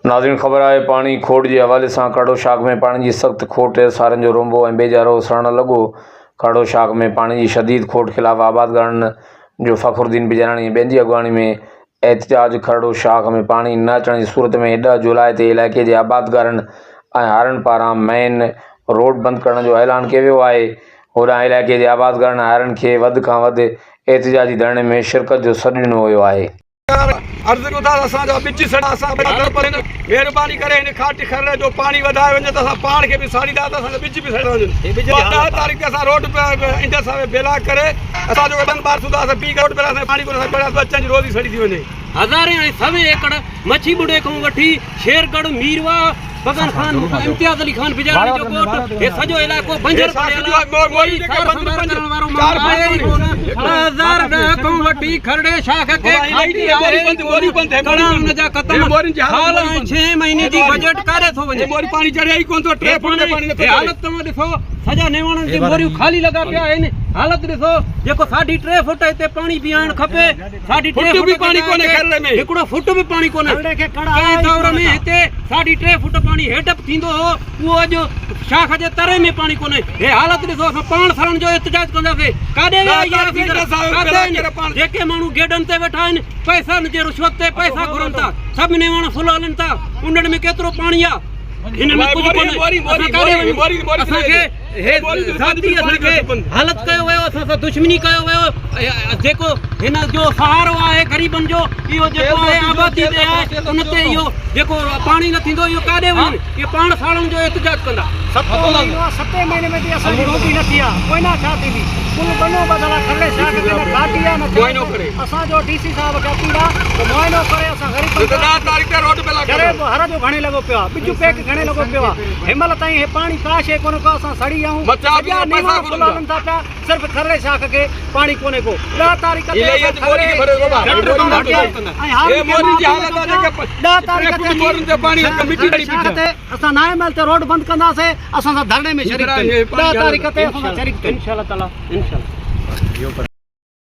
ناظرين خبر آهي پاڻي کوٽ جي حوالي سان ڪاڙهو شاخ ۾ پاڻي جي سخت کوٽ سارين جو رونبو ۽ ٻيجارو سڙڻ لڳو ڪاڙهو شاخ ۾ پاڻي جي شديد کوٽ خلاف آبادگارن جو فخر الدين بجاراڻي ۽ ٻين جي اڳواڻي ۾ احتجاج کرڙو شاخ ۾ پاڻي نه اچڻ جي صورت ۾ ڏهه جولاء تي علائقي جي آبادگارن ۽ هارين پاران مين روڊ بند ڪرڻ جو اعلان ڪيو ويو آهي هوڏانهن علائقي جي آبادگارن ۽ هارين کي وڌ کان وڌ احتجاجي ڌرڻي ۾ شرڪت جو سڏ ڏنو ويو آهي. عرض ڪيون ٿا ته اسان جا ٻج سڙيا اسان ٻيا در پرين مهرباني ڪري هن کاٽ کرڙي جو پاڻي وڌايو وڃي ته اسان پاڻ کي به ساڙيندا ته اسان جا ٻج به سڙي وڃن ڏهه تاريخ تي اسان road Indus high V block ڪري اسان جو ٻن ٻار سوڌا اسان پي روڊ بلاڪ پاڻي ڪونه اسان پڙيا ٻچن جي روزي سڙي ٿي وڃي. هزارين ۽ سوين ايڪڙ مڇي ٻڙي کان وٺي شيرڳڙهه، ميرواهه، بگن خان، امتياز علي خان بجاراڻي جو ڳوٺ، هي سڄو علائقو بنجر پڙيل آ، ڪوئي سار سنڀال ڪرڻ وارو ماڻهو آهي ئي ڪونه. 2010 کان وٺي کرڙي شاخ کي کاٽي آهي ئي ڪونه، ڪڙا ان جا ختم، سال ۽ ڇهين مهيني جي بجيٽ ڪاڏي ٿو وڃي؟ هي پاڻي هي حالت توهان ڏسو، سڄا نيواڻن جي موريون خالي لڳا پيا آهن، حالت ڏسو، جيڪو ساڍي ٽي فوٽ هتي پاڻي بيهائڻ کپي، ساڍي ٽي فوٽ به پاڻي ڪونهي کيرڙي ۾ هڪڙو فوٽ به پاڻي ڪونهي ڪنهن دور ۾ هتي ساڍي ٽي فوٽ پاڻي هيڊپ ٿيندو هو اهو اڄ شاخ جي تري ۾ پاڻي ڪونهي هي حالت ڏسو اسان پاڻ سڙڻ جو احتجاج ڪنداسي ڪاڏي ويا اهي آفيسر ڪاٿي آهن جيڪي ماڻهو گيڊن تي ويٺا آهن پئسن جي رشوت تي پئسا گهرن ٿا سڀ نيواڻ فل هلن ٿا انهن ۾ ڪيترو پاڻي آهي هنن ۾ ڪجهه ڪونهي اسان ڪاڏي وڃون اسان کي هي ذاتي اسان کي حالت ڪيو ويو اسان سان دشمني ڪيو ويو جيڪو هن جو سهارو آهي غريبن جو اهو جيڪو آهي آبادي تي آهي ان تي اهو جيڪو پاڻي نه ٿيندو اهو ڪاڏي وڃن اهي پاڻ ساڙڻ جو احتجاج ڪندا. ستون مهينو آ ستين مهيني ۾ به اسان جي روزي نه ٿي آ ڪوئنا ڇا ٿيندي ڪل ٻنو ٻڌل آ کلي شاخ کي نه گاڏي آ نه چارج اسان جو ڊي سي صاحب کي اپيل آ ته معائنو ڪري اسان غريبن کان جري به هر جو گهڻي لڳو پيو آ ٻج پيڪ گهڻي لڳو پيو آ هن مهل تائين هي پاڻي ڪا شيء ڪونه ڪو اسان سڙي آهيون سڄا نيوان ڦل هلن ٿا پيا صرف کرڙي شاخ کي پاڻي ڪونهي ڪو ڏهه تاريخ تي اسان کرڙي ۽ هارين کي مان اپيل ٿو ڪيان ڏهه تاريخ تي اچي شاخ تي اسان نائين ميل تي روڊ بند ڪنداسين اسان سان ڌرڻي ۾ شريڪ ٿين ڏهه تاريخ تي اسان سان شريڪ ٿين. انشاء الله تعالي انشاء الله.